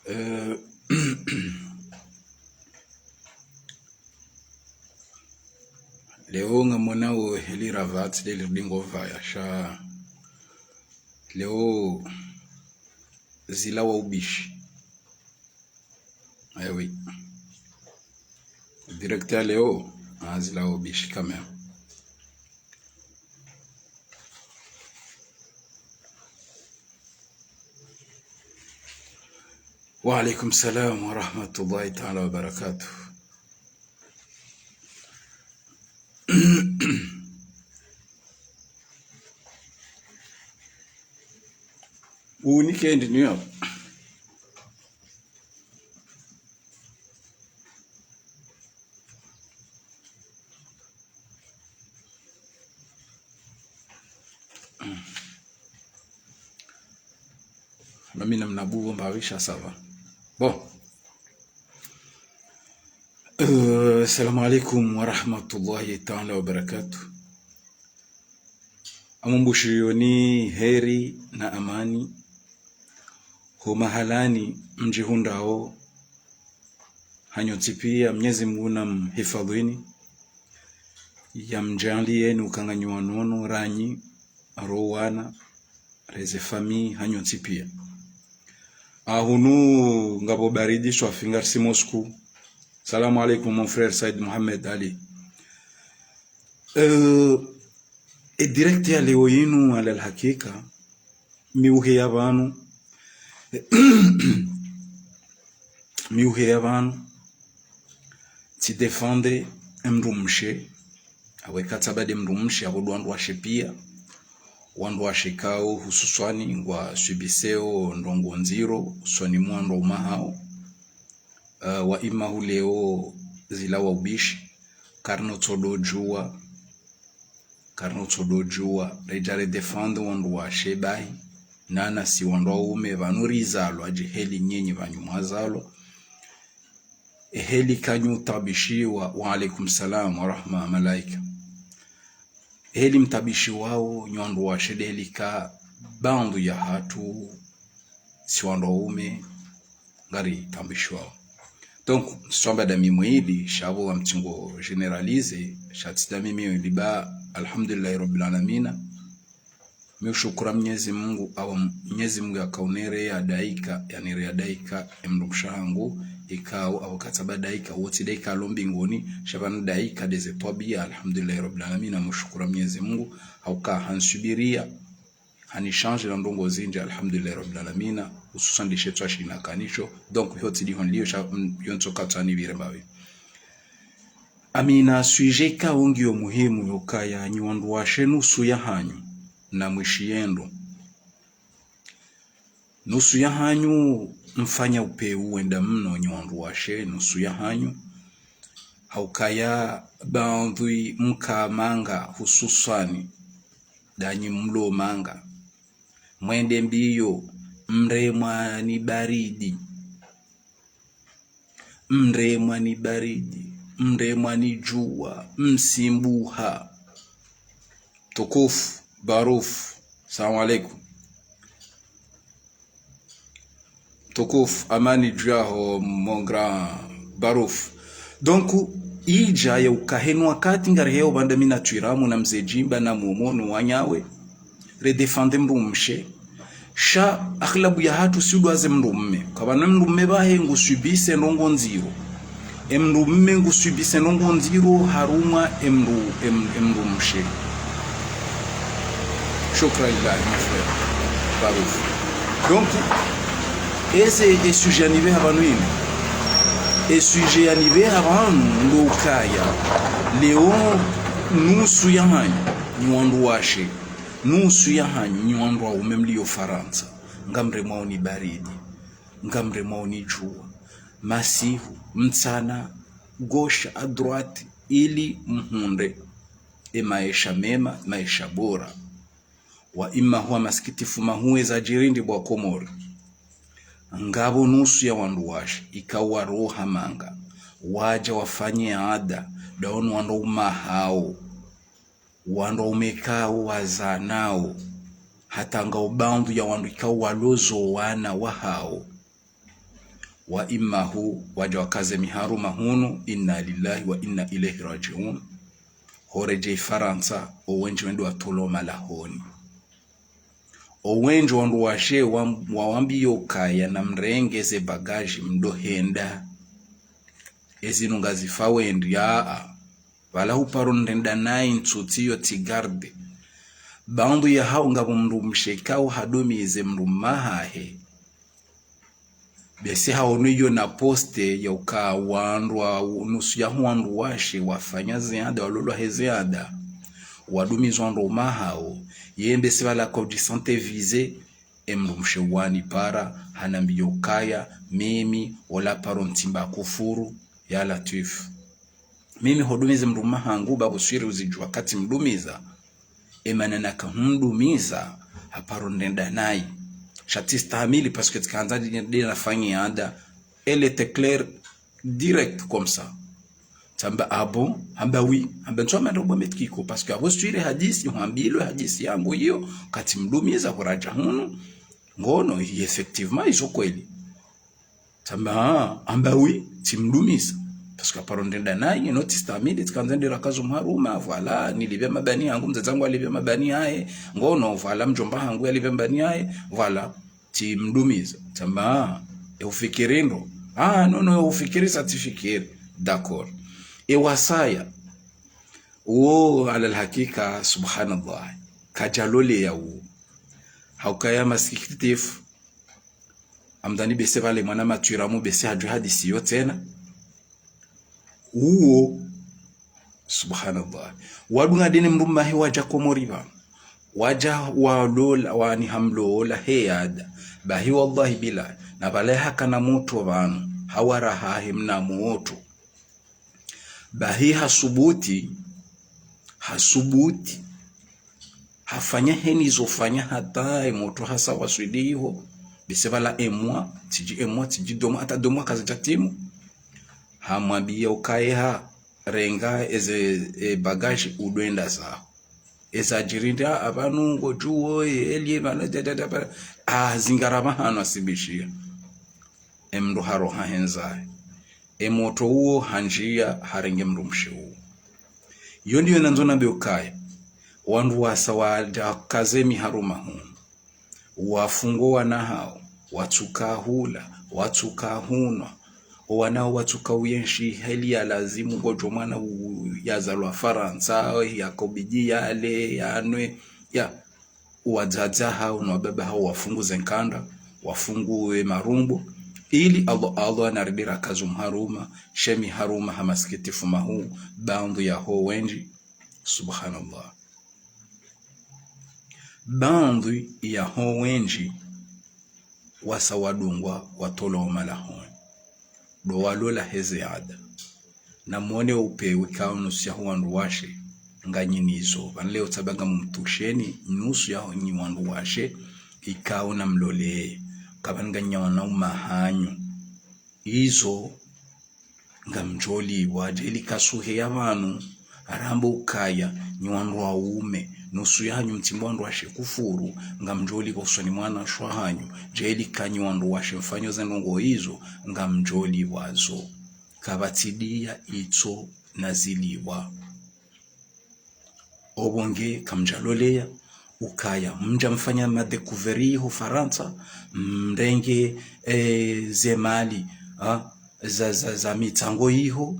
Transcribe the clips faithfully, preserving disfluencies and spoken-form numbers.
Eh, leo ngamwonao heli ravati leli ridingo vaya sha. Leo zilawa ubishi. Eh oui. Direct ya leo, ah, zilawa ubishi quand même. Wa alaikum salam wa rahmatullahi ta'ala wa barakatuh. Unike ndi niyo. Mami namna bubu mbawisha, ça va. Bon. Euh, salam alaikum wa rahmatullahi ta'ala wa barakatuh. Amumbushiyoni heri na amani. Ho mahalani mdjihundrao hanyu ntsi piya, Mnyezi Mungu namhifadhwini. Yamdjaliyeni ukaya nyi wanono ranyi, ro wana, reze famille, hanyu ntsi piya. Ahunu ngapvo baridi swafi ngarisi Moscou. Salam alaikum, mon frère Said Mohamed Ali. Euh, e direct ya leo yinu, ala alhakika, mi uheya pvanu, mi uheya pvanu, tsi défendre emdrumshe, awe katsaba nde mdrumshe, apvo ndo wandruwashe piya, wandruwashe kao hususwani ngwaswibiseo ndrongo ndziro usoni mwa wandruwaume wahao. Eh, wa imma hu leo zilawa ubishi, karino tsodo djuwa, karino tsodo djuwa, redja re défendre wandruwashe bahi, nana si wandruwaume pvanu rizalwa, dje heli nyinyi pvanyu mwazalwa. Eheli kanyu tabishiwa, wa alaikum salam wa rahma, malaika. Heli mtabishiwao nyi wandruwashe nde heli ka baadhwi ya hatru si wandruwaume ngari tabishiwao. Donc, tsamba nda mi mwili, sha pvo wa mtsingo généraliser, sha tsi nda mi mwili ba, alhamdulillahi rabbil alamina. Mi ushukura Mnyezi Mungu, apvo Mnyezi Mungu yakaonere ya daika, yanire ya daika, emdrumshe hangu, ikao, apvo katsaba daika, wotsi daika lo mbinguni, sha pvanu daika ndeze twabiya, alhamdulillahi rabbil alamina, mi ushukura Mnyezi Mungu, hauka hansubiriya, hanichange na ndrongo zindji, alhamdulillahi rabbil alamina, hususan ndishe tswa shina kanisho, donc, yo tsi ndiho nliyo, sha, mm, yo ntsoka tsani pvire mbapvi. Amina, sujet ikao ngiyo muhimu yokaya nyi wandruwashe nusu ya hanyu na mwishiye ndro. Nusu ya hanyu mfanya upvewu wenda mno nyi wandruwashe nusu ya hanyu. Haukaya baadhwi mka manga hususwani ndanyi mlo manga. Mwende mbiyo, mremwa ni baridi. Mremwa ni baridi, mremwa ni djuwa, msimbuha. Tukufu, Baruf, salam alaikum. Tukufu, amani dju yaho, mon grand Baruf. Donc, idja ya ukaya heni wakati ngari heyo pvanda mi na Twiramu na Mze Djimba na Momo no wanyawe, re défendre mdrumshe. Sha aghlabu ya hatru si udwaze mdrume. Kapvana mdrume pvahe nguswibise ndrongo ndziro. Emdrume nguswibise ndrongo ndziro harumwa emdru-, em-, emdrumshe. Shukran lillahi, mon frère. Baruf. Donc, ese, e sujet yanipveha pvanu inu. E sujet yanipveha pvanu ndo ukaya. Leo nusu ya hanyu, nyi wandruwashe. Nusu ya hanyu, nyi wandruwaume mliyo Farantsa, ngamremwao ni baridi, ngamremwao ni djuwa, masihu, mtsana, gauche, à droite, ili mhundre e maesha mema, maesha bora. Wa imma huwa masikitifu mahuwe za djiri ndi bwa Komori. Ngapvo nusu ya wandruwashe, ikao waroha manga, wadja wafanye ada, ndawo no wandruwaume wahao. Wandruwaume ikao wazanao, hata ngapvo baadhwi ya wandru ikao walozo wana wahao. wa imahu, wadja wakaze miharuma hunu, inna lillahi wa inna ilayhi rajiun. Horedjei Farantsa, owendji wende watolwa malahoni. Owendji wandru washe wa-, wawambiya ukaya namrenge ze bagaji mdo henda. Ezinu ngazifa wendri, aa. Pvala huparo nrenda nayi ntsutsi yo tsi garde. Baandhu yahao ngapvo mdrumshe ikao hadumize mdrumme wahahe. Bese haono iyo na poste ya uka wandru wa, nusu yaho wandru washe wafanya ziada, walolwa he ziada, wadumizwa wandrumme wahao. Ye bese pvala kaudji sentir visé, emdrumshe wani para, hanambiya ukaya, mimi, ola paro ntsimba kufuru, ya Latwif. Mimi hodumize mdrumme wahangu, ba bo swiri uzidjuwa ka tsimdumiza. Emana naka humdumiza, haparo nrenda nayi. Sha tsistahamili, parce que tsikandza ndi, ndi nafanye ada. Elle était claire, direct comme ça. Tsamba, ah bon? Hamba oui. Hamba ntsu hamba ndo bo metkiko, parce que abo swiri hadisi, hwambilwe hadisi yangu iyo, ka tsimdumiza, huradja hunu. Ngono, effectivement, izo kweli. Tsamba, ah, hamba oui, tsimdumiza. Parce que haparo nrenda nayi, no tsistahamili, tsikandza ndira kazo mharuma, voilà, nilipve mabani yangu, mdzadze wangu alipve mabani yahe, ngono, voilà, mdjomba hangu yalipve mabani yahe, voilà, tsimdumiza. Tsamba, ah, e ufikiri ndo? Ah, non, non, e ufikiri sa tsifikiri. D'accord. E wasaya. Uwo, ala alhakika, subhanallah. Kadjaloleya uwo. Haukaya masikitifu. Amdhani bese pvale mwana matwiramu bese hadjuwa hadisi iyo tsena. Uwo, subhanallah. Wadunga dene mdrumme wahe wadja Komori pvanu. Wadja walola, wani hamlola he ada. Bahi wallahi billahi. Na pvale hakana motro pvanu. Hawara hahe mna motro. Bahi hasubuti, hasubuti, hafanya heni zofanya hata emotro hasa waswili iho, bese pvala emwa, tsidji emwa, tsidji domwa, hata domwa kazidja timu. Hamwambiya ukaya ha, renga eze, e, bagaji udwenda zaho. Eza djiri nda apvanu ngodjuwo, e, elie pvala, da, da, da, pvala. Ah, zingara pvahanu asibishiya. Emdru haroha hendzaye. Emotro uwo handjiya harenge mdrumshe uwo. Iyo ndiyo nandzo nambe ukaya. Wandru wasa wadja kaze miharuma hunu. Wafungo wana hawo, watsuka hula, watsuka hunwa. Owana hawo watsuka uyenshi heli ya lazimu ngodjo mwana u-, yazalwa Farantsa, yakobidi yale, yanwe, ya. Wadzadze hawo no wababa hawo wafungu ze nkanda, wafungu e marumbo, ili Allah, Allah anaridira kazu mharuma, she miharuma ha masikitifu mahuu, baandhu yaho wendji, subhanallah. Baandhu yaho wendji, wasa wadungwa, watolwa omalahoni. Ndo walola heze ada. Namwone upvewu ikao nusu yaho wandru washe, nganyi nizo. Pvanu leo tsamba ngamumtusheni, nusu yaho nyi wandru washe, ikao namlole. Kapvanu nganyi wanaume hanyu. Izo, ngamdjolipvwa, djeli kasuhe ya pvanu, arambe ukaya, nyi wandru waume, nusu yahanyu mtsimbo wandru washe kufuru, ngamdjolipvwa usoni mwa wanashe wahanyu, djeli ka nyi wandru washe mfanyo ze ndrongoo izo, ngamdjolipvwa zo. Kapvatsi diya itso nazilipvwa. Opvo nge kamdjaloleya, ukaya, mdja mfanya madécouverte iho Farantsa, mrenge, eh, ze mali, ah, za, za, za mitsango iho,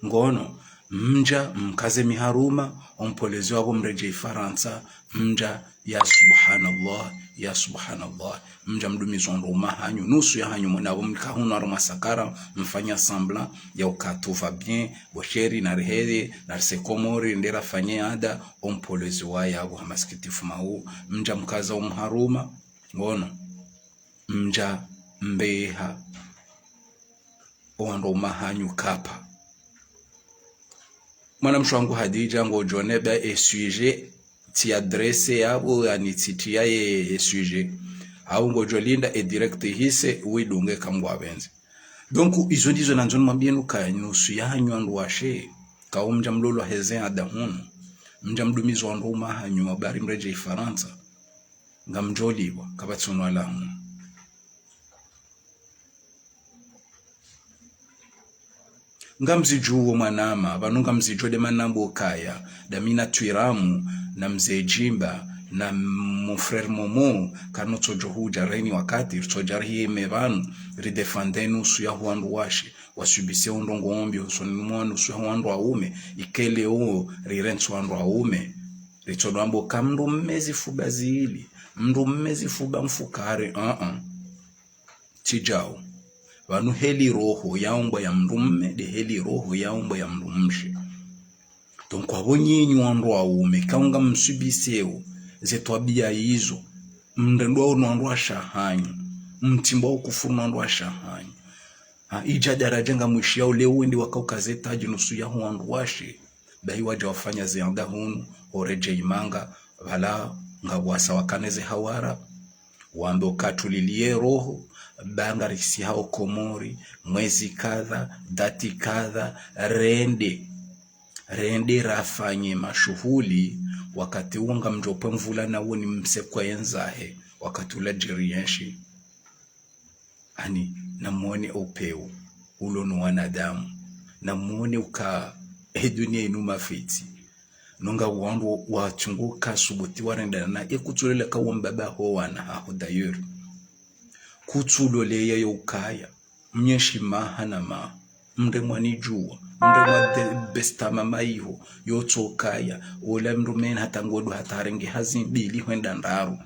ngono, mdja mkaze miharuma, ompolezi wapvo mredjei Farantsa, mdja, ya subhanallah, ya subhanallah, mdja mdumiza wandru waume hanyu, nusu yahanyu mwana pvo mka hunu harumwa sakara, mfanya semblant, ya uka tout va bien, bo sheri, narihele, narise Komori, ndera fanye ada, ompolezi wa yapvo ha masikitifu mahuu, mdja mkaza omuharuma, ngono, mdja mbeha, owandru waume hanyu kapva. Mwanamshe wangu Hadidja ngodjo neba e sujet, tsi adresse yapvo, yani tsitriya ye e sujet. Hau ngodjo linda e direct ihise, widunge kamwe ngwapvendze. Donc, izo ndizo nandzo nimwambiyeni ukaya nusu yahanyu wandru washe, kao mdja mlolwa heze ada hunu, mdja mdumiza wandru waume hanyu, wabari mredjei Farantsa, ngamdjolipvwa, kapvatsi unwala hunu. Ngamzidjuo mwanama, pvanu ngamzidjuo nde mana namba ukaya, ndami na Twiramu, na Mze Djimba, na mon frère Momo, kanutsodjo hudja reni wakati, ritsodja rihime pvanu, ridéfende nusu ya wandru washe, wasubisé ondrongoo mbi, hosoni mwa nusu ya wandru waume, ikele o, rirentsi wandru waume. Ritsodjo amba uka mndru mme zifuba zili, mndru mme zifuba mfukare, uh-uh. Tsi djau. Pvanu heli roho yaumbwa ya mndru mme, nde heli roho yaumbwa ya mndru mshe. Donc, apvo nyinyi wandru waume, eka ngamsubiseo ze twabiya izo, mrendwa no wandru washe wahanyu, mtsimbwa ukufuru no wandru washe wahanyu. Ha, idja daradja ngamwishiya ule wende wakauka ze tadji nusu ya wandru washe. Bahi wadja wafanya zianda hunu, oredjei manga, pvala ngapvo wasa wakane ze hawara, wambe uka tuliliye roho, ba ngarisi hao Komori, mwezi kadha, dati kadha, rende. Rende rafanye mashuhuli, wakati uwo ngamdjopve mvula na uwo ni msekwa yendzahe, wakati ula djiriyenshi. Ani, namwone upeu, ulo no wanadamu. Namwone uka, e dunia inu mafitsi. Nonga wandru watsungu ka subuti warendana, e kutsulola ka wo mbaba ho wana haho d'ailleurs. Kutsuloleya yo ukaya, mnyeshi maha na maha, mndre mwanidjuwa, mndre mwa de-, besta mama iho, yotsokaya, ola mndru mene hata ngodo hata harenge hazi mbili hwenda ndraru.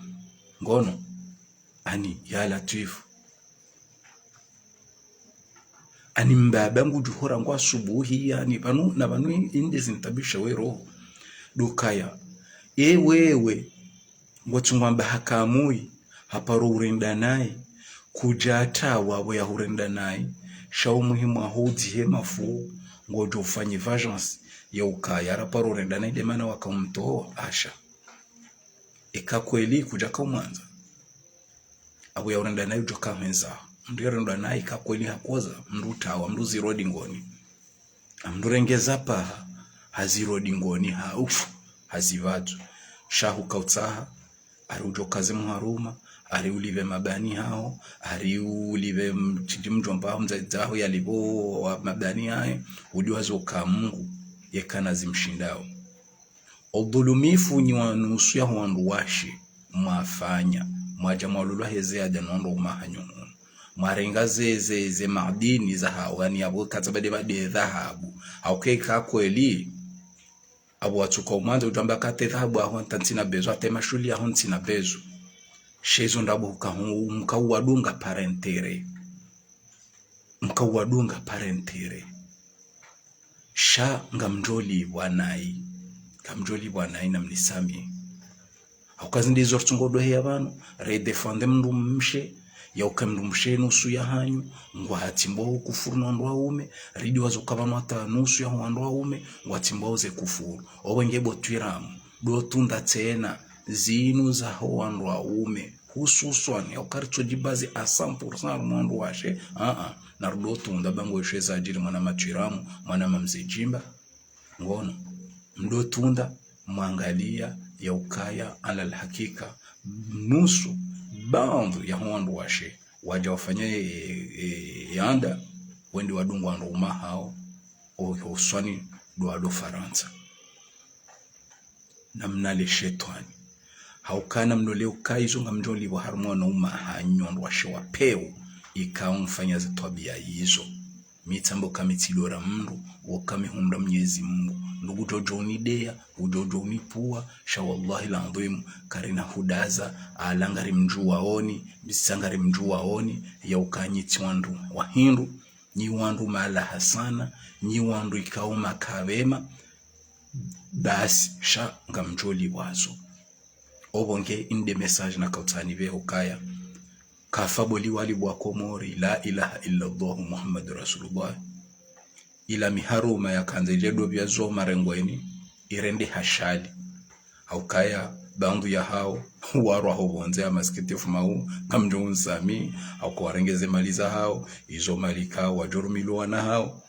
Ngono, ani, ya Latwifu. Ani mbaba ngudjuhora ngwa subuhi, yani, pvanu, na pvanu inde zinitabisha we roho. Ndo ukaya, e wewe, ngwatsungwamba hakamuyi, haparo urenda nayi, kudja hata wapvo ya hurenda nayi, sha umuhimu waho udzihe mafu, ngodjo ufanye vengeance, ya ukaya, raparo urenda nayi, nde mana waka umtowa, asha. Eka kweli kudja ka umwandza. Apvo ya urenda nayi udjo ka hwendza. Mndru ya urenda nayi eka kweli hakoza, mndru utawa, mndru ziro dingoni. Amndru rengeza paha, haziro dingoni, ha ufu, hazipvatsu. Sha huka utsaha, ari udjo kaze mharuma, ari ulipve mabani haho, ari ulipve m-, tshidi mdjomba haho mdzadze haho yalipvo wa mabani hahe, udjuwa zo ka Mungu, yeka na zimshindao. Udhulumifu nyi wa nusu ya wandru washe, mwafanya, mwadja mwalulwa heze yadja no wandru uma hanyu hunu. Mwarenga ze, ze, ze madini zahawo, yani yapvo katsabade bade dhahabu. Hauka eka kweli, apvo watsuka umwandza udjwamba kate dhahabu aho nta ntsina bezo, ate mashuli aho ntsina bezo. Sha izo ndrabo huka hu-, mka uwadunga par intérêt. Mka uwadunga par intérêt. Sha ngamdjolipvwa nayi. Ngamdjolipvwa nayi na mnisamihi. Hauka zindri izo ritsungo doheya pvanu, redéfende mndru mshe, ya uka mndru mshe nusu ya hanyu, ngwatsimbwa ukufuru no wandru waume, ridi wazo ka pvanu hata nusu ya wandru waume, ngwatsimbwa uze kufuru. Owe nge bo Twiramu, ndo tunda tsena, zinu zaho wandru waume, hususwani, ya uka ritsodjibazi à cent pour cent harumwa wandru washe, a-a, na rudo tunda ba ngo ishe zadjiri mwana Matwiramu, mwana Mamze Djimba, ngono, mdo tunda, mwangaliya, ya ukaya, ala alhakika, nusu, baadhwi ya wandru washe, wadja wafanya e, e, e, yanda, wende wadungwa wandru uma hawo, o, o uswani, ndo wado Farantsa. Na mnale shetwani. Hauka na mlole uka izo ngamdjolipvwa harumwa no uma hanyu wandru washe wa pewu, ika umfanya ze twabiya izo. Mi tsamba uka mi tsidora mndru, woka mi humra Mnyezi Mungu. Ndugu djodjo unideya, udjodjo unipvuwa, sha wallahi ladhimu, karina hudaza, ala ngarimdjuwaoni, bisa ngarimdjuwaoni, ya uka nyi tsi wandru wa hindru, nyi wandru malaha sana, nyi wandru ikao maka pvema, basi, sha ngamdjolipvwa zo. Obo nge inde message na kautsani pveho kaya. Kafa boli wali bwa Komori, la ilaha illa Allah Muhammadu Rasulullah. Ila miharuma ya kandze djedo pvya zo marengweni, irende hashali. Haukaya, baadhwi ya hawo, warwa ho pvondze ya masikitifu mau, ngamdjo unsamihi, hauka warenge ze mali za hawo, izo mali ka wadjorumiliwa na hawo,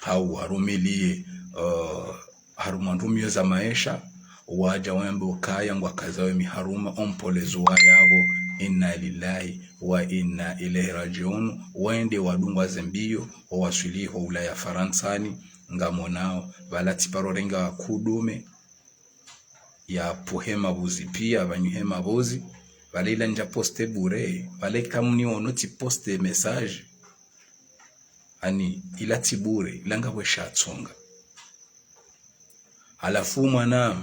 hau warumiliye, eh, harumwa ndrumio za maesha, wadja wambe ukaya ngwakazawe miharuma, ompolezo wa yapvo, Inna lillahi wa inna ilayhi rajiun. Wende wadungwa ze mbiyo, wawaswili ho Ulaya Farantsani, ngamonao, pvala tsiparo renga kudume, yapvuhe mapvuzi piya, pvanyuhe mapvuzi, pvala ila ndja poste bure, pvala ika mniono tsi poste message. Ani, ila tsi bure, ila ngapvo sha tsonga. Halafu mwanama,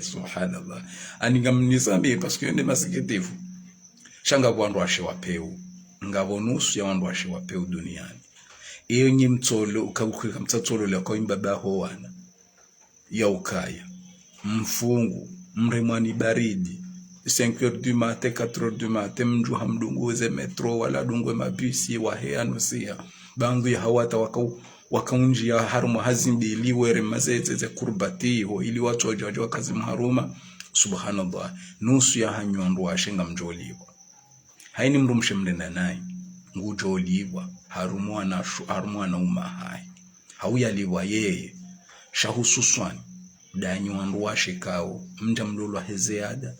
subhanallah. Ani ngamnizambi, parce que yo nde masikitifu. Sha ngapvo wandruwashe wa pewu. Ngapvo nusu ya wandruwashe wa pewu duniani. Iyo nyi mtsolo, uka-, uka-, kamtsatsolo le kwa imbaba ho wana. Ya ukaya. Mfungu, mremwa ni baridi. Cinq heures du matin, quatre heures du matin, mndru hamdungu ze métro, wala dungwe mabisi, wahe anusia. Bandhu ya hawata waka-, wakaundjiya harumwa hazi mbili, were mazeze ze kurbati ho, ili watsodja wadje wakazi mharuma. Subhanallah. Nusu ya hanyu wandruwashe ngamdjolipvwa. Hayini mdrumshe mrenda nayi, ngudjolipvwa, harumwa na shu-, harumwa na uma hayi. Hau yalipvwa yeye, sha hususwani, ndanyi wandruwashe kao, mdja mlolwa he ziada,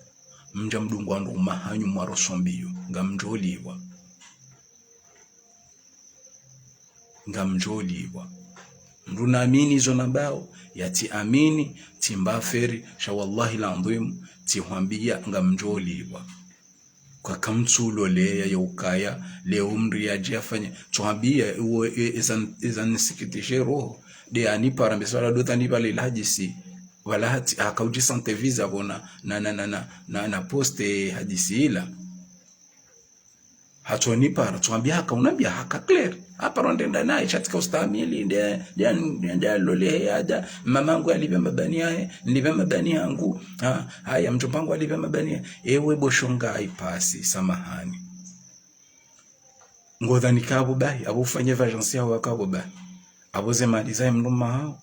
mdja mdungwa ndo uma hanyu mwaro sombiyo, ngamdjolipvwa. Ngamdjolipvwa. Mdru naamini izo nambao, yatsi amini, tsi mba feri, sha wallahi l'adhwim, tsi hwambiya, ngamdjolipvwa. Kwa kamtsuloleya ya ukaya, leo mdru yadje yafanye, tsuhambiya, uwo, e, eza, eza nisikitishe roho. Nde anipara mbesa wala dota nipvale ila hadisi, wala hati, haka udji sante viza pvo na, na, na poste hadisi ila. Hatsonipara, tsuhambiya haka unambiya haka clair. Haparo ndenda nayi, sha tsika ustahamili, nde, nde, nde, nde lole he ada, mamangu alipve mabani yahe, nilipve mabani yangu, ha, haya, mdjombangu alipve mabani yahe. Ewe bo shonga ipasi, samahani. Ngodhani ka apvo bahi, apvo ufanye vajansi yaho waka apvo bahi. Apvo ze mali zahe mdrume haho.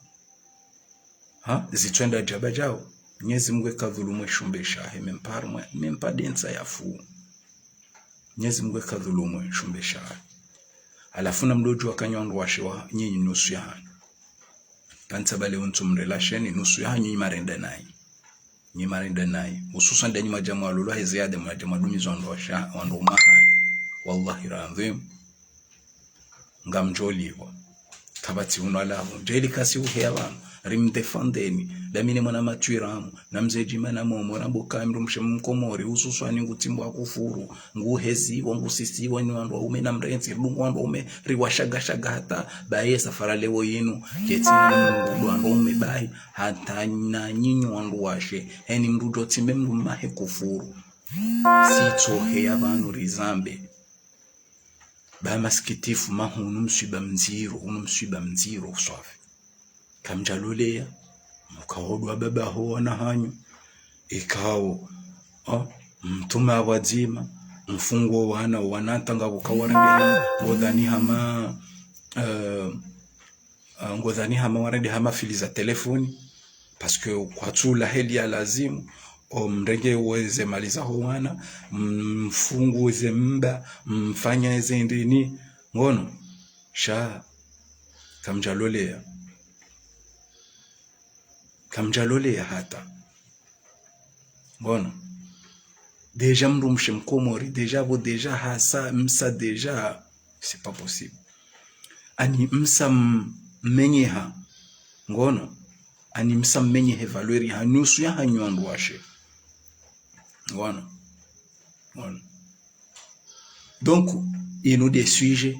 Ha? Zitswenda djaba djaho. Mnyezi Mungu eka dhulumu e shumbe shahe, mempar mwe, mempa dentsa ya fu. Mnyezi Mungu eka dhulumu e shumbe shahe. Halafu namdodjuwa ka nyi wandruwashe wa, nyinyi nusu ya hanyu. Kantsa pvale untsu mrelasheni, nusu ya hanyu nyi marenda nayi. Nyi marenda nayi. Hususwani ndanyi mwadja mwalolwa he ziada, mwadja mwadumizwa wandruwashe, wandru uma hanyu. Wallahi l'adhwim. Ngamdjolipvwa. Kapvatsi uno alahu. Djeli kasi uheya pvanu. Rimdefandeni. Damine mwana matwiramu. Na mze djima na momo. Rambo ka mdrumshe mkomori. Hususwani ngutsimbwa kufuru. Nguheziwa, ngusisiwa ni wandru waume na mrentsi. Ridungwa wandru waume. Riwashagashaga hata. Baye safara leo yinu. Ketsi na mdru wandru waume bahi. Hata na nyinyi wandruwashe. Heni mdru djotsimbe mdru mahe kufuru. Sitsoheya pvanu rizambe. Ba masikitifu, mahu unu mswiba mdziro, unu mswiba mdziro uswafi. Kamdjaloleya, mukahodwa baba ho wana hanyu. Ikao, ah, mtuma wadzima, mfungo wana, wana tanga kukawarende hama, ngodhani hama, eh, ah, ngodhani hama warende hama fili za telefoni. Parce que kwatsula heli ya lazimu, o mrenge wo ze mali zaho wana, mfungu ze mba, mfanya ze ndini, ngono, sha, kamdjaloleya. Kamdjaloleya hata. Ngono. Déjà mdrumshe mkomori, déjà pvo, déjà hasa, msa déjà, c'est pas possible. Ani msa m-, mmenyeha. Ngono. Ani msa mmenyehe valeur ya nusu ya hanyu wandruwashe. Ngono. Ngono. Donc, inu nde sujet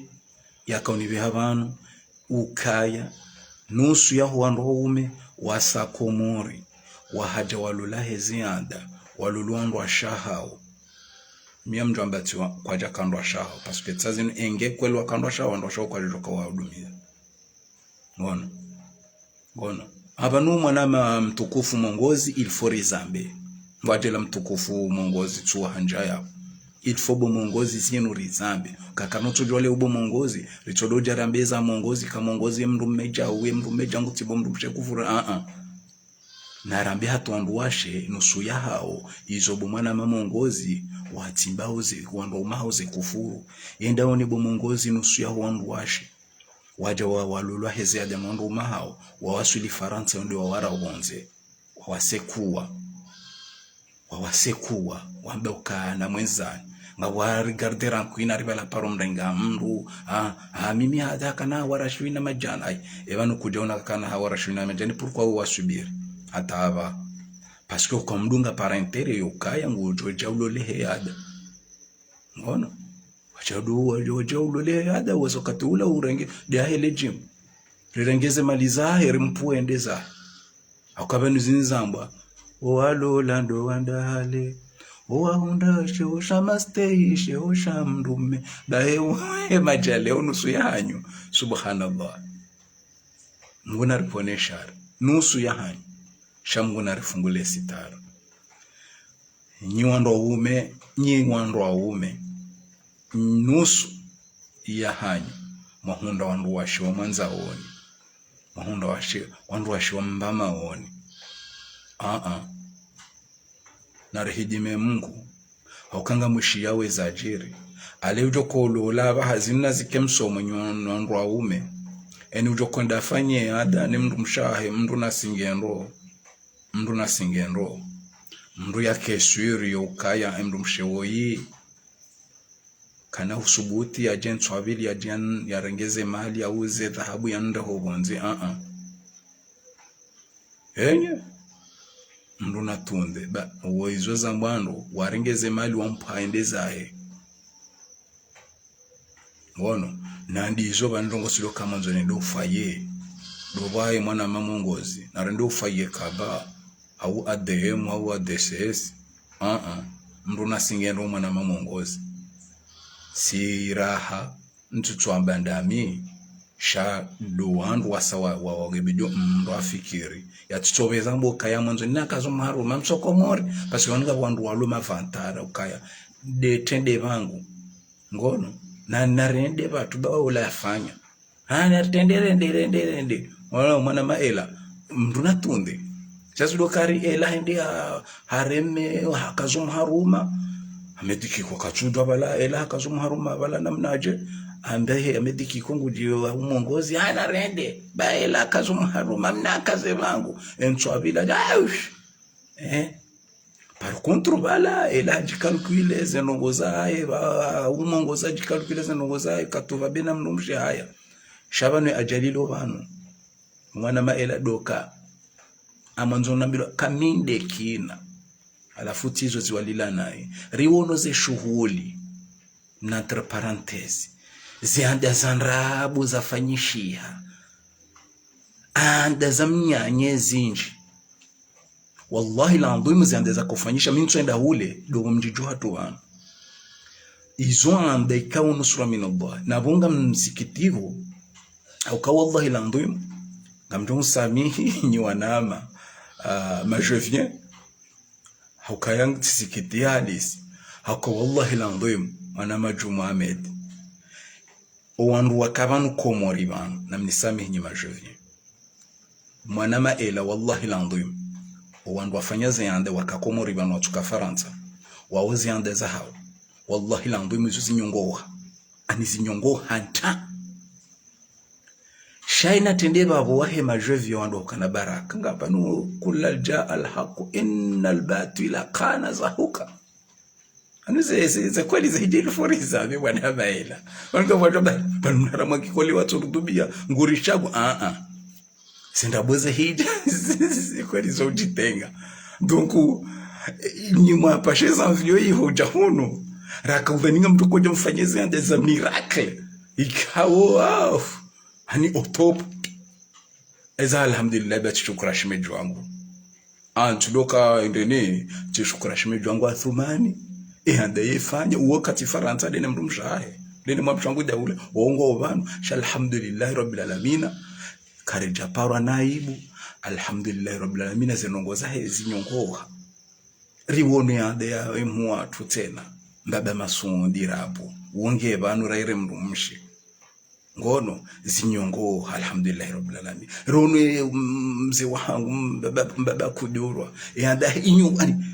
yakaonipveha pvanu, ukaya, nusu yaho wandru waume, wasa Komori, wahadja walolwa he ziada, walolwa wandruwashe wahawo. Miya mdjwamba tsi wa, kwadja ka wandruwashe wahawo, parce que tsazinu enge kweli waka wandruwashe wahawo, wandruwashe wahawo kwadja djoka wahudumiza. Ngono. Ngono. Apvanu mwanama mtukufu mongozi, il faut rizambe. Ngwadjela mtukufu mongozi tsuwa handja yapvo. Il faut bo mongozi zinu rizambe. Kakana utsodjwale ubo mongozi, ritsododja rambe za mongozi, ka mongozi ye mdru mmedja, uwe mdru mmedja ngutsibo mdrumshe kufuru, ah, ah. Narambe hata wandruwashe, nusu yahawo, izo bo mwanama mongozi, watsimba uze, wandru waume hawo ze kufuru. Yenda one bo mongozi, nusu yaho wandruwashe. Wadja wa, walolwa he ziada no wandru waume hawo, wawaswili Farantsa, wende wawara wondze, wawasekuwa. wawasekuwa, wambe ukana mwenzani. Ngwa regarder rangu ina riba la paro mrenga mndru, ah, ah, mimi hata kana wara shiwi na madjana, ai, eba nukudja una kana ha wara shiwi na madjana, pourquoi uwasubiri? Hata aba. Parce que ukamdunga par intérêt yo ukaya ngudjo dja ulole he ada. Ngono. Wadja udu-, wadja, wadja ulole he ada, wazo wakati ula urenge, dia hele djimu. Rirenge ze mali zahe, rimpvuwe ende zahe. Akaba nuzinzambwa. Owalola ndo wandale. Owahundra sheo sha mastei, sheo sha mndrume. Bahe, he madjale, o nusu yahanyu. Subhanallah. Mngu naripvonese shari. Nusu yahanyu. Sha Mngu narifungule sitara. Nyi wandru waume, nyi wandru waume. Nusu yahanyu. Mwahundra wandru washe wa mwandza woni. Mwahundra washe, wandru washe wa mbama woni. Aa. Narihidime Mngu. Hauka ngamwishiya weza djiri. Ale udjo kolola aba hazina zike msomo nyi wandru waume. Eni udjo kwenda fanye ada ni mndru mshe wahe, mndru nasinge ndro. Mndru nasinge ndro. Mndru yake sûr yo ukaya, e mndru mshe woyi. Kana usubuti yadje ntswabili yadje yan-, yarenge ze mali yauze dhahabu yande ho pvondze, aa. Enye. Mndru natunde, ba, wo izo zambwa ndro, warenge ze mali wampva ende zahe. Ngono, nandi izo ba ndrongo silo kama ndzo nende ufaye. Ndo baye mwana mamongozi, narende ufaye kaba, au A D M, au A D C S. Aa, mndru nasinge ndro mwana mamongozi. Si raha, ntsutsu amba ndami, sha ndo wandru wasa wa, wa, wa ngebidi mndru afikiri. Yatsutso beza mbo kaya mwandzo, nina kazo mharuma, mtso Komori, parce que wanu ngapvo wandru walo mavantara, ukaya, de trende bangu. Ngono, na, narende batru ba ula yafanya. Hana, rende, rende, rende, rende. Wala mwana maela. Mndru natunde. Sha tsi ndo kari ela hende ha-, hareme, hakazo mharuma. Amediki kwa katsudwa bala, ela hakazo mharuma, bala namnadje. Ambe he, amediki kwa ngudji wa umongozi. Hana rende. Ba ela hakazo mharuma, mna kaze bangu. Entswa bila. Aush. Eh. Par contre, bala, ela hadjikalkile ze ndrongo zahe, ba, umongozi hadjikalkile ze ndrongo zahe, katsuba bena mndru mshe haya. Sha pvanu ye ajali lo pvanu. Mwana maela doka. Amwandzo nambilwa, kaminde kina. Halafu tsizo ziwalila naye. Riwono ze shuhuli. Entre parenthèses. Ze anda za ndrabo zafanyishiha. Anda za mnyanye zindji. Wallahi l'adhwim, ze anda zakofanyisha, mi ntswenda hule, ndo mdjidjuha tu pvanu. Izo anda ikao nusra min Allah. Na pvo nga msikiti pvo, hauka wallahi l'adhwim, ngamdjo msamihi nyi wanama, ah, ma je viens, hauka yang tsisikiti halisi, hauka wallahi l'adhwim, mwanama Djuma Ahmed. O wandru waka pvanu Komori pvanu, namnisamihi nyi ma je viens. Mwana maela, wallahi l'adhwim. O wandru wafanya ze anda waka Komori pvanu watsuka Farantsa. Wao ze anda zahao. Wallahi l'adhwim izo zinyongoha. Ani zinyongoha nta. Sha ina trende pvapvo wahe ma je viens wandru hukana baraka. Nga pvanu kula jaa al-haqu innal batila kana zahuka. Anu ze, ze, ze kweli ze hidjeli foriza, mi mwana maela. Wanu ka wandru ba, pvanu mnara mwa kikoli watso rutubia, nguri shagu, ah, ah. Ze ndrabo ze hidja, ze kweli zo udjitenga. Donc, eh, nyi mwapashe za mvio iho dja hunu. Raka udhani nga mndru kodja mfanye ze anda za miracle. Ikao, ah, ani au top. Eza alhamdulillah, ba tsishukura shemedji wangu. Antsu doka ndeni, tsishukura shemedji wangu Athumani. E anda yefanya, uwo katsi Farantsa, ndeni mndru mshe wahe. Ndeni mwa mshe wangu daula, wongo pvanu, sha alhamdulillahi rabbil alamina. Karidja parwa na aibu, alhamdulillahi rabbil alamina, ze ndrongo zahe zinyongoha. Riwone anda ya emu watru tsena, mbaba Masundi rapo, wonge pvanu raire mndru mshe. Ngono, zinyongoha, alhamdulillahi rabbil alamin. Rono ye, mm, mze wahangu, mm, mbaba, mbaba Kudurwa. E anda inyo, ani,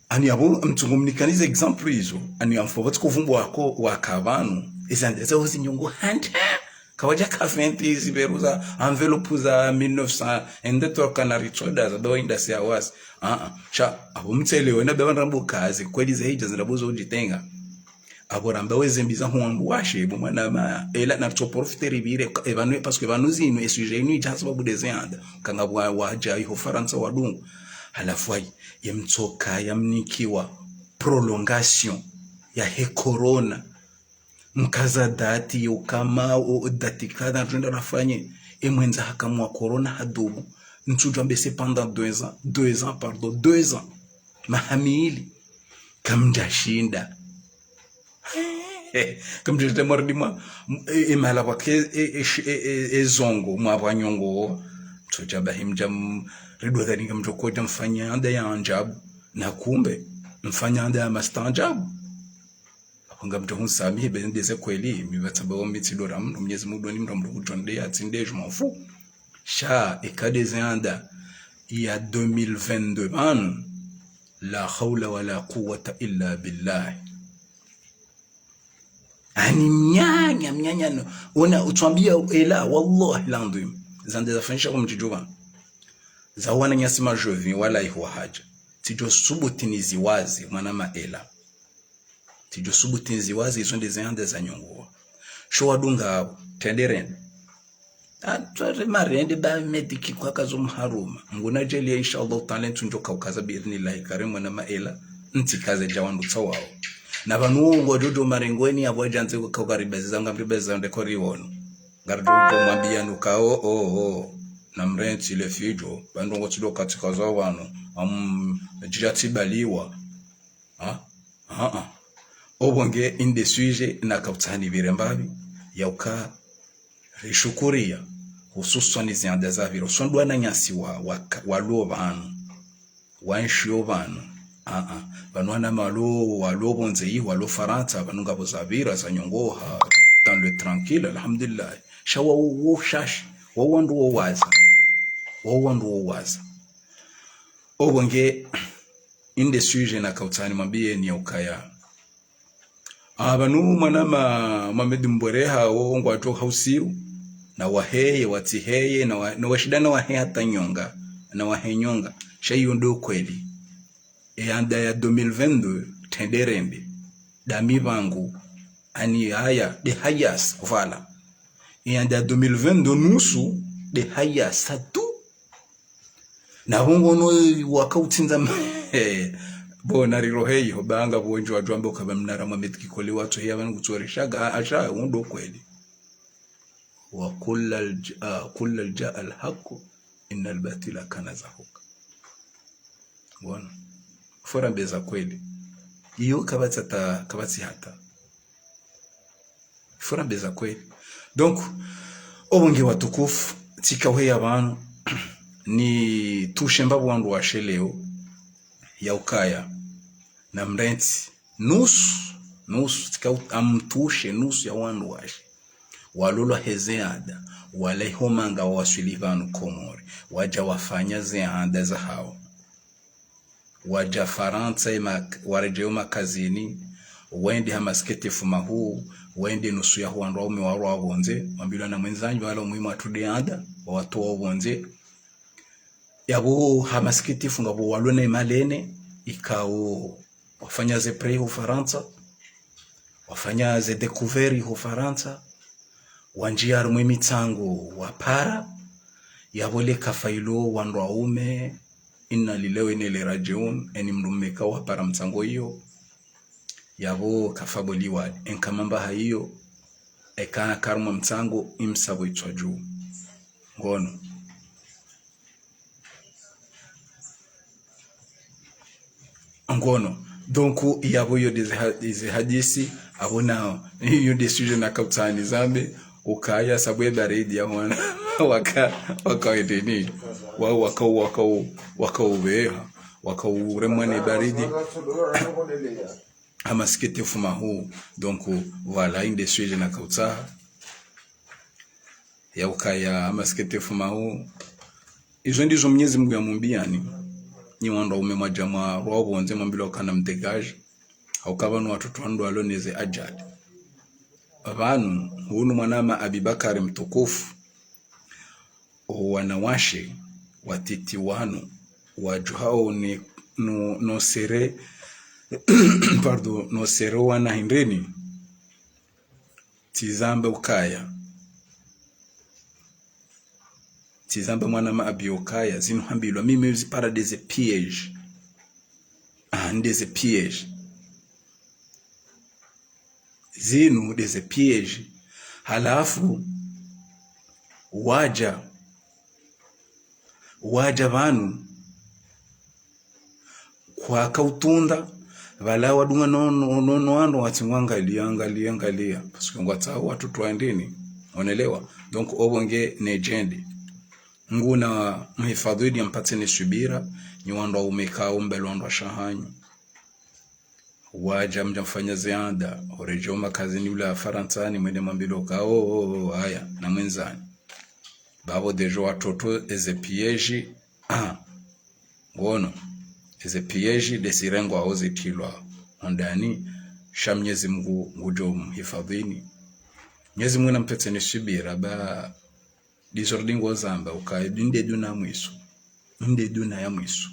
ani apvo mtsungu mnikanize exemple izo. Ani amfo pvatsi kovumbu wako, waka pvanu. Eza anda zao zinyongoha nta. Kawadja ka vingt zipveru za enveloppe za mille neuf cents, ende toka na ritsoda za do inda si awasi. Ah, ah. Sha, apvo mtsele wena beba ndambo kazi, kweli za hija zina buzo udjitenga. Apvo ramba weze mbi za huwandu washe, bo mwana ma, ela na tso profiter ripvire, e pvanu, parce que pvanu zinu, e sujet inu idja sababu de ze anda. Kanga wa, wadja iho Farantsa wadungu. Halafu ayi, ye mtsoka ya mnikiwa prolongation ya he corona. Mkaza dati yo kama o, o dati kadha, ndo rafanye. E mwendza haka mwa corona hadubu. Ntsudjwa mbese pendant deux ans, deux ans, pardon, deux ans. Maha mili. Kamdja shinda. Kamdja shinda mwaridi mwa, e, e mahala pvake, e, e, sh-, e, e, e zongo, mwa pvwa nyongo. Ntsudja bahi mdja m-, ridwa dhani ngamdjo kodja mfanya anda ya ajabu. Na kumbe, mfanya anda ya mastaanjabu. Apvo ngamdjo hunsamihi, be ndeze kweli, mi pvatsa ba wo mi tsi dora mndru, Mwenyezi Mungu ndo ni mndru, mndru kutronde ya tsinde, je m'en fous. Sha, eka de ze anda ya deux mille vingt-deux pvanu, la hawla wala quwwata illa billah. Ani mnyanya, mnyanya no. Ona, utwambia ela, wallahi l'adhwim. Zanda zafanyisha kwa mtsidjuwa. Za wananyasi majovi, wala ihuwa haja. Tsidjo subuti niziwaze, mwana ma ela. Tsidjo subuti niziwaze, izo nde ze anda za nyongowa. Sho wadunga apvo, tende rende. Atware marende ba mediki kwa kazo mharuma. Nguna djeli ya insha Allah taala ntsundjo kaukaza bi idhnillahi karim mwana ma ela. Ntsi kaze dja wandru tsa wawo. Na pvanu wo ngodjo djo marengweni apvo adjandze kwa kaukaribaziza ngamribaziza nde kori wono. Ngaridjo djo mwambia nuka o, o, o. Na mrentsi le fidjo. Pvandru ngo tsido katsika za pvanu. Am, djidja tsibaliwa. Ha? Ha, ha. Opvo nge inde sujet na kautsani pvire mbapvi, ya uka rishukuria, hususwani zianda za pvire. Usondwa na nyasi wa, wa, walio pvanu. Wa nshio pvanu. Ha, ha. Pvanu wana malo, walio pvondze yi, walio Farantsa, pvanu ngapvo za pvira, za nyongoha, dans le tranquille, alhamdulillah. Sha wa, wo shashi, wa wandru wo waza. Wa wandru wo waza. Opvo nge, inde sujet na kautsani mwambie ni ya ukaya. Ah, pvanu mwana ma, Mohamed Mbwereha wo ngwadjo hausiu, na waheye, watsiheye, na wa, na washida na wahe hata nyonga, na wahe nyonga. Sha iyo ndo kweli. E anda ya deux mille vingt-deux, tende rende. Dami pvangu, ani haya, de hayas, voilà. E anda ya deux mille vingt-deux nusu, de hayas, sa tu. Na pvo ngono waka utsindza ma-, bo narirohe iho, ba ngapvo wendji wadjo wamba uka ba mnara mwa metiki kole watso heya pvanu kutsoreshaga, asha, undo kweli. Wa kulla al-, ah, kulla jaa al-haqqu, innal batila kana zahuqa. Bona. Fora mbeza kweli. Iyo kapvatsi hata, kapvatsi hata. Fora mbeza kweli. Donc, opvo nge watukufu, tsika uheya pvanu, nitushe mbapvi wandru washe leo, ya ukaya, na mrentsi, nusu, nusu, tsika u-, amtushe nusu ya wandru washe. Walolwa he ze anda, wala iho manga wawaswili pvanu Komori, wadja wafanya ze anda za hawo. Wadja Farantsa, ema-, waredjei makazini, wende ha masikitifu mahuu, wende nusu ya wandru waume warwa pvondze, wambilwa na mwendzanyu wala umuhimu wa tude anda, wawatowa pvondze. Yapvo ha masikitifu ngapvo walona imalene, ikao wafanya ze prêt ho Farantsa, wafanya ze découvert ho Farantsa, wandjia harumwa emitsango wapara, yapvo le kafa ilo wandru waume, inna lillahi wa inna ilayhi rajiun, eni mndru mme ka wapara mtsango iyo, yapvo kafa bo liwali, enka mamba ha iyo, eka ka harumwa mtsango, imsa pvo itswa dju. Ngono. Ngono. Donc, yapvo iyo de ze ha-, de ze hadisi, apvo na, iyo de sujet na kautsani zambe, ukaya sabu ye baridi ya wana, waka, waka edeni, wa, waka, waka, waka ubeha, waka uremwa ne baridi. Ha masikitifu mahuu. Donc, voilà, inde sujet na kautsaha. Ya ukaya ha masikitifu mahuu. Izo ndizo Mwenyezi Mungu yamumbiani. Nyi wandru waume mwadja mwarwa pvondze mwambilwa kana mdégage. Hauka pvanu watoto wandru walo neze ajali. Pvanu, hunu mwanama Abibakari mtukufu, owanawashe watiti wanu, wadjuhao ni, no, no sere, pardon, no sere wana hindrini, tsizambe ukaya. Tsizambe mwanama Abi ukaya, zinu hambilwa, mimi uzipara ndeze piège. Ah, ndeze piège. Zinu ndeze piège. Halafu, wadja, wadja pvanu, kwaka utunda, pvala wadunga no, no, no, no wandru watsi ngwangaliya, ngaliya, ngaliya. Parce que ngwatsaho wandru twa ndrini, onelewa. Donc, opvo nge nedjende. Nguna mhifadhwini ampatseni subira, nyi wandru waume kao mbeli wandru washe hanyu. Wadja mdja mfanya ziada, oredjeo makazini ula Farantsani, mwende mwambilwe kao, o, o, o, haya, na mwendzani. Bapvo ndedjo watoto eze piège, ah, ngono, eze piège ndezirengwao zitilwa hondani, sha Mnyezi Mngu ngudjo mhifadhwini. Mnyezi Mngu nampetseni subira, ba, ndizo rudi ngozamba, ukaya, inde duna mwiso, inde duna ya mwiso.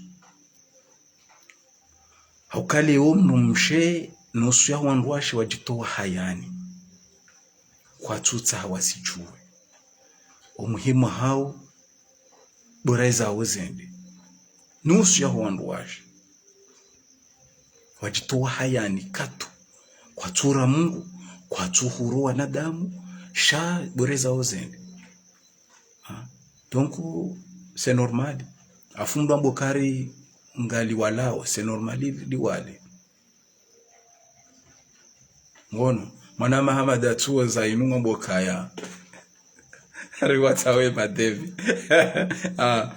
Haukaya omdrumshe, nusu ya wandru washe wadjitowa hayani. Kwatsutsaha wasidjuwe. Omuhimu hao, bora ezao zende. Nusu ya wandru washe wadjitowa hayani katu. Kwatsura Mngu, kwatsuhuru wanadamu, sha bora ezao zende. Ah, donc, c'est normal. Afu mdru ambe ukaya ngali walao, c'est normal, li, liwale. Ngono, mwanama Hamada tsuo za inu ngambo kaya. Ari watsawe madevi. Ah,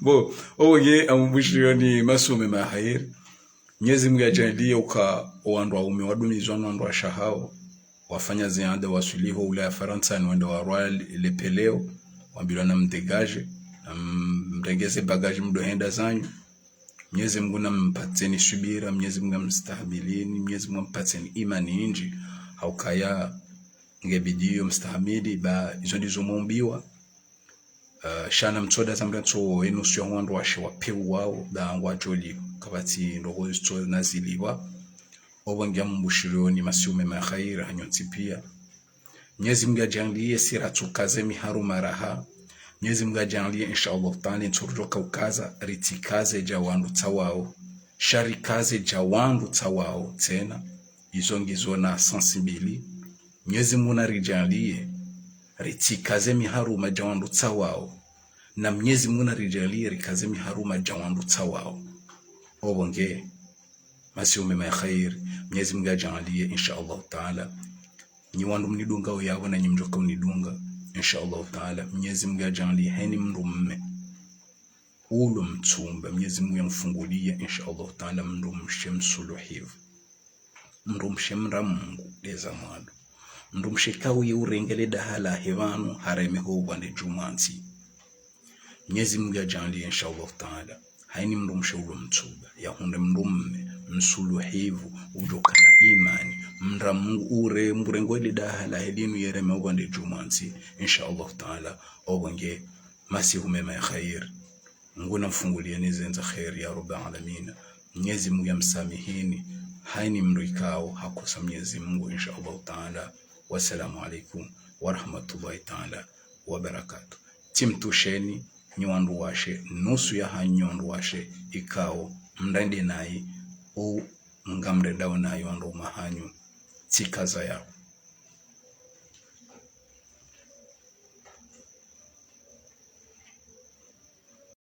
bon, opvo nge amumbushiriyoni masihu mema ya kheri. Mnyezi Mngu yadjaanliye uka owandru waume wadumizwa no wandru washe hao, wafanya ziada waswili ho ula ya Farantsani wende warwa le, le peleo, wambilwa namdégagé, namrenge ze bagage mdo henda zanyu. Mnyezi Mngu nampatseni subira, Mnyezi Mngu amstahamilini, Mnyezi Mngu ampatseni imani indji, haukaya nge bidi yo mstahamili, ba izo ndizo mumbiwa. Eh, sha namtsoda zamra tso enusu ya wandru washe wapvewao, ba ngwadjoliwa, kapvatsi ndrongoo zitso naziliwa. Opvo nge amumbushiriyoni masihu mema ya kheri hanyu ntsi piya. Mnyezi Mngu yadjaanliye si ratsukaze miharuma raha. Mnyezi Mngu yadjaanliye, insha Allah Taala, ntsu ridjo kaukaza, ritsikaze dja wandru tsawao. Sha rikaze dja wandru tsawao, tsena. Izo ngizo na sensi mbili. Mnyezi Mngu naridjaanliye, ritsikaze miharuma dja wandru tsawao. Na Mnyezi Mngu naridjaanliye, rikaze miharuma dja wandru tsawao. Opvo nge masihu mema ya kheri, Mnyezi Mngu yadjaanliye, insha Allah Taala. Nyi wandru mnidungao yapvo na nyi mdjoka unidunga, insha Allah Taala. Mnyezi Mngu yadjaanliye, hayini mdrume ulo mtsumba, Mnyezi Mngu yamfunguliye, insha Allah Taala, mdrumshe msuluhivu. Mdrumshe mdra Mngu, ndeza mwando. Mdrumshe kauye urenge le daha lahe pvanu, hareme ho pvwandze djumwa ntsi. Mnyezi Mngu yadjaanliye, insha Allah Taala, hayini mdrumshe ulo mtsumba, yahundre mdrume msuluhivu, udjoka na imani, mdra Mngu, ure, mburengo le daha lahe linu yereme ho pvwandze djumwa ntsi, insha Allah Taala. Opvo nge masihu mema ya kheri. Mngu namfunguliyeni zendza kheri ya Rabbal Alamina. Mnyezi Mngu yamsamihini, hayini mdru ikao hakosa Mnyezi Mngu, insha Allah Taala. Wassalamu alaikum warahmatullahi taala wabarakatuh. Tsimtusheni, nyi wandru washe, nusu ya hanyu wandru washe, ikao mdrende nayi, u ngamrendao nayi wandru waume hanyu. Tsikaza yapvo.